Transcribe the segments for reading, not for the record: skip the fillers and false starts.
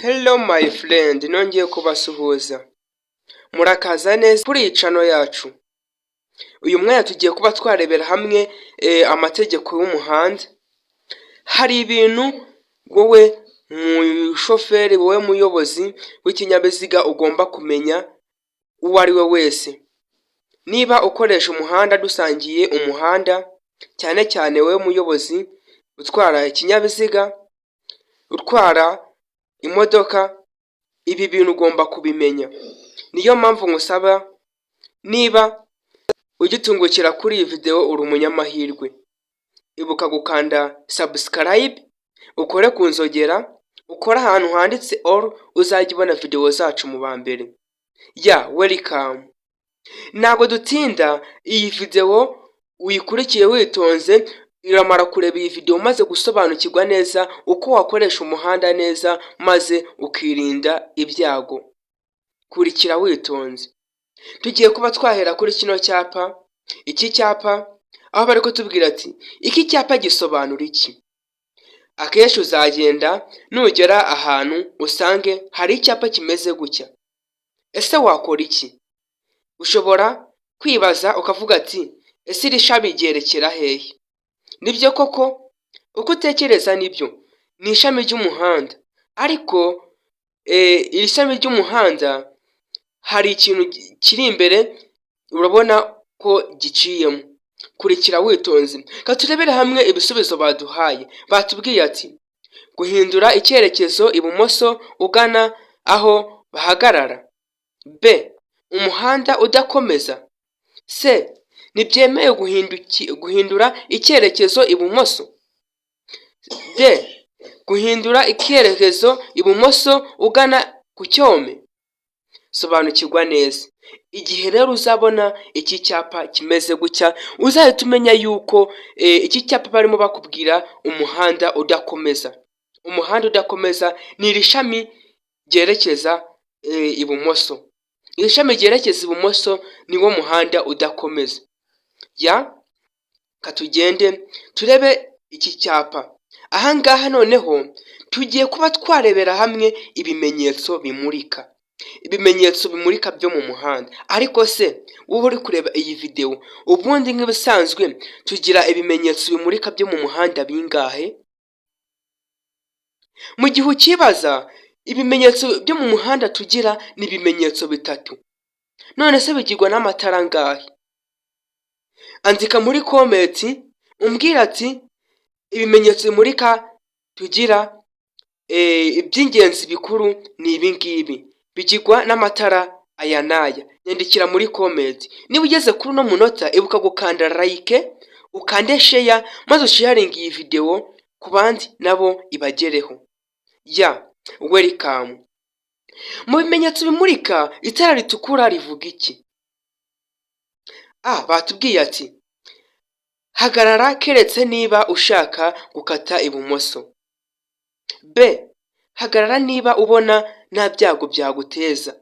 Hello my friend, nongeye kubasuhuza. Murakaza neza kuri iyi channel yacu. Uyu mwanya tugiye kuba twarebera hamwe amategeko y'umuhanda. Hari ibintu wowe mushoferi, wowe muyobozi w'ikinyabiziga ugomba kumenya uwo ari we wese. Niba ukoresha umuhanda, dusangiye umuhanda, cyane cyane wowe muyobozi utwara ikinyabiziga, utwara imodoka, ibi bintu ugomba kubimenya. Niyo mpamvu nkusaba, niba ugitungukira kuri iyi video, uri umunyamahirwe. Ibuka gukanda subscribe, ukore ku nzogera, ukore ahantu handitse all, uzajya ubona video zacu mu ba mbere. Ya, welcome. Ntabwo dutinda, iyi video uyikurikiye witonze, iramara kureba iyi video umaze gusobanukirwa neza uko wakoresha umuhanda neza maze ukirinda ibyago. Kurikira witonze. Tugiye kuba twahera kuri kino cyapa, iki cyapa aho bari kutubwira ati: "Iki cyapa gisobanura iki?" Akenshi uzagenda nugera ahantu usange hari icyapa kimeze gutya. Ese wakora iki? Ushobora kwibaza ukavuga ati: "Ese iri shami ryerekera hehe?" Nibyo koko, uko utekereza nibyo, ni ishami ry'umuhanda, ariko iri shami ry'umuhanda hari ikintu kiri imbere, urabona ko giciyemo. Kurikira witonze. Reka turebere hamwe ibisubizo baduhaye. Batubwiye ati: "Guhindura icyerekezo ibumoso ugana aho bahagarara." B, umuhanda udakomeza. C, ntibyemewe guhindura icyerekezo ibumoso. D, guhindura icyerekezo ibumoso ugana ku cyome. Sobanukirwa neza. Igihe rero uzabona iki cyapa kimeze gutya, uzahita umenya yuko iki cyapa barimo bakubwira umuhanda udakomeza. Umuhanda udakomeza ni iri shami ryerekeza ibumoso. Iri shami ryerekeza ibumoso niwo muhanda udakomeza. Ya, katugende turebe iki cyapa. Ahangaha noneho tugiye kuba twarebera hamwe ibimenyetso bimurika. Ibimenyetso bimurika byo mu muhanda. Ariko se wowe uri kureba iyi videwo, ubundi nk'ibisanzwe tugira ibimenyetso bimurika byo mu muhanda bingahe? Mu gihe ukibaza, ibimenyetso byo mu muhanda tugira ni ibimenyetso bitatu. None se bigirwa n'amatara angahe? Andika muri comment umbwira ati: "Ibimenyetso bimurika tugira iby'ingenzi bikuru ni ibi ngibi, bigirwa n'amatara aya n'aya." Nyandikira muri comment. Niba ugeze kuri uno munota, ibuka gukanda like, ukande share, maze usharinge iyi videwo ku bandi nabo ibagereho. Ya, welcome. Mu bimenyetso bimurika, itara ritukura rivuga iki? A, batubwiye ati: "Hagarara keretse niba ushaka gukata ibumoso." B, hagarara niba ubona nta byago byaguteza.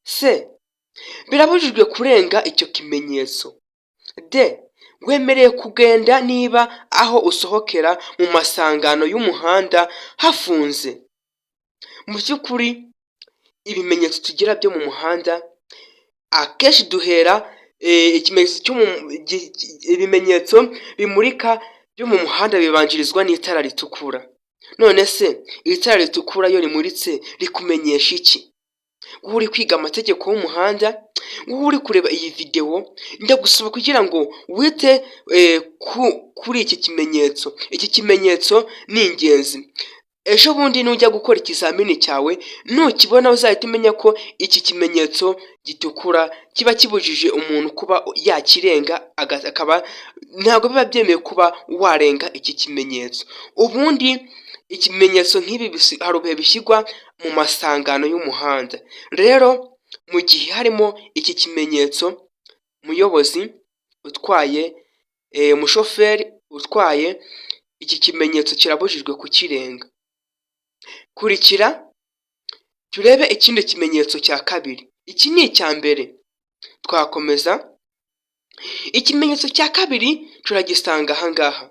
C, birabujijwe kurenga icyo kimenyetso. D, wemerewe kugenda niba aho usohokera mu masangano y'umuhanda hafunze. Mu by'ukuri ibimenyetso tugira byo mu muhanda, akenshi duhera ikimenyetso, ibimenyetso bimurika byo mu muhanda bibanjirizwa n'itara ritukura. None se iri tara ritukura iyo rimuritse rikumenyesha iki? Wowe uri kwiga amategeko y'umuhanda, wowe uri kureba iyi videwo, ndagusaba kugira ngo wite kuri iki kimenyetso. Iki kimenyetso ni ingenzi. Ejo bundi nujya gukora ikizamini cyawe, nukibona uzahita umenya ko iki kimenyetso gitukura kiba kibujije umuntu kuba yakirenga, akaba ntabwo biba byemewe kuba warenga iki kimenyetso. Ubundi ikimenyetso nk'ibi hari ibihe bishyirwa mu masangano y'umuhanda. Rero mu gihe harimo iki kimenyetso, muyobozi utwaye, umushoferi utwaye, iki kimenyetso kirabujijwe kukirenga. Kurikira turebe ikindi kimenyetso cya kabiri. Iki ni icya mbere. Twakomeza, ikimenyetso cya kabiri turagisanga aha ngaha.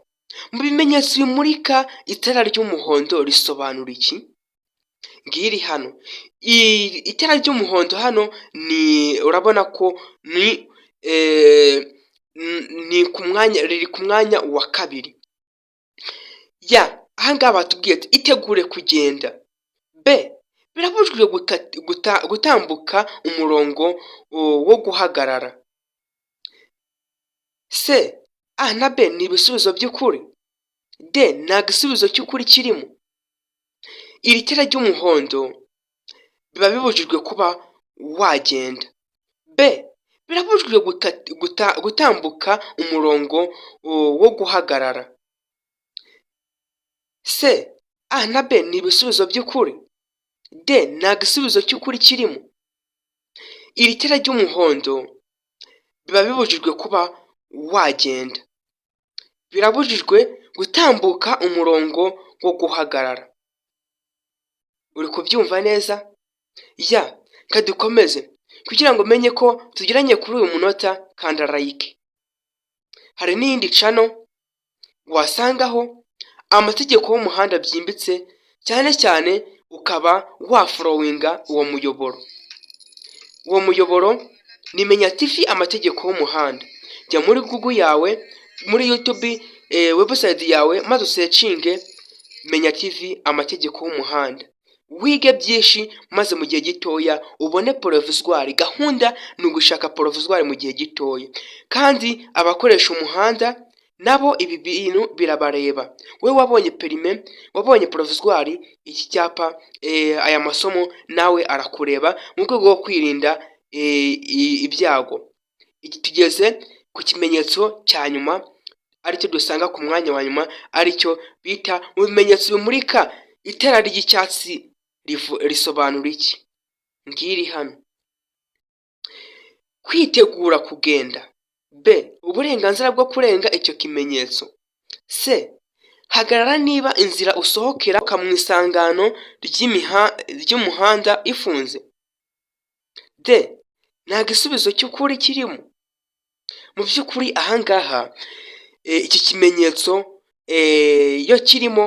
Mu bimenyetso bimurika, itara ry'umuhondo risobanura iki? Ngiri hano itara ry'umuhondo hano ni urabona ko ni ku mwanya, riri ku mwanya wa kabiri. Ya, ahangaha batubwiye ati: "Itegure kugenda." B, birabujijwe gutambuka umurongo wo guhagarara. C, A na B ni ibisubizo by'ukuri. D, nta gisubizo cy'ukuri kirimo. Iri tara ry'umuhondo biba bibujijwe kuba wagenda. B, birabujijwe gutambuka umurongo wo guhagarara. C, A na B ni ibisubizo by'ukuri. D, nta gisubizo cy'ukuri kirimo. Iri tara ry'umuhondo biba bibujijwe kuba wagenda. Birabujijwe gutambuka umurongo wo guhagarara. Uri kubyumva neza? Ya, kadukomeze. Kugira ngo umenye ko tugiranye kuri uyu munota, kanda like. Hari n'iyindi channel wasangaho amategeko y'umuhanda byimbitse, cyane cyane ukaba wafollowinga uwo muyoboro. Uwo muyoboro ni Menya TV amategeko y'umuhanda. Jya muri Google yawe, muri YouTube, website yawe, maze usearchinge Menya TV amategeko y'umuhanda. Wige byinshi maze mu gihe gitoya ubone provisoire. Gahunda ni ugushaka provisoire mu gihe gitoya. Kandi abakoresha umuhanda nabo ibi bintu birabareba. Wowe wabonye permis, wabonye provisoire, iki cyapa, aya masomo nawe arakureba mu rwego rwo kwirinda ibyago. Iki tugeze ku kimenyetso cya nyuma, aricyo dusanga ku mwanya wa nyuma, aricyo bita mu bimenyetso bimurika itara ry'icyatsi risobanura iki? Ngiri hano. Kwitegura kugenda. B, uburenganzira bwo kurenga icyo kimenyetso. C, hagarara niba inzira usohokera mu isangano ry'umuhanda ifunze. D, nta gisubizo cy'ukuri kirimo. Mu by'ukuri ahangaha iki kimenyetso iyo kirimo,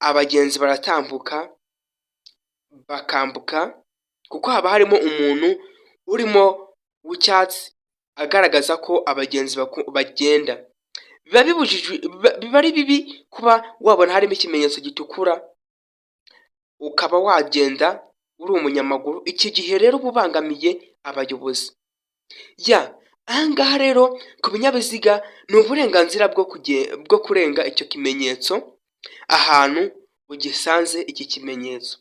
abagenzi baratambuka bakambuka, kuko haba harimo umuntu urimo w'icyatsi agaragaza ko abagenzi bagenda. Biba bibujijwe, biba ari bibi kuba wabona harimo ikimenyetso gitukura ukaba wagenda uri umunyamaguru. Iki gihe rero uba ubangamiye abayobozi. Ya, ahangaha rero ku binyabiziga ni uburenganzira bwo kurenga icyo kimenyetso ahantu ugisanze iki kimenyetso.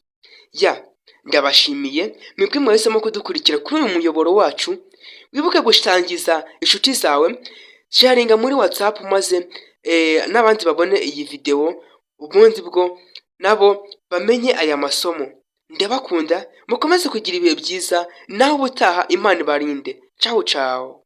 Ya, ndabashimiye mwebwe mwahisemo kudukurikira kuri uyu muyoboro wacu. Wibuke gusangiza inshuti zawe, sharinga muri WhatsApp, maze n'abandi babone iyi videwo, ubundi bwo nabo bamenye aya masomo. Ndabakunda, mukomeze kugira ibihe byiza. Naho ubutaha, Imana ibarinde. Cawu cawu.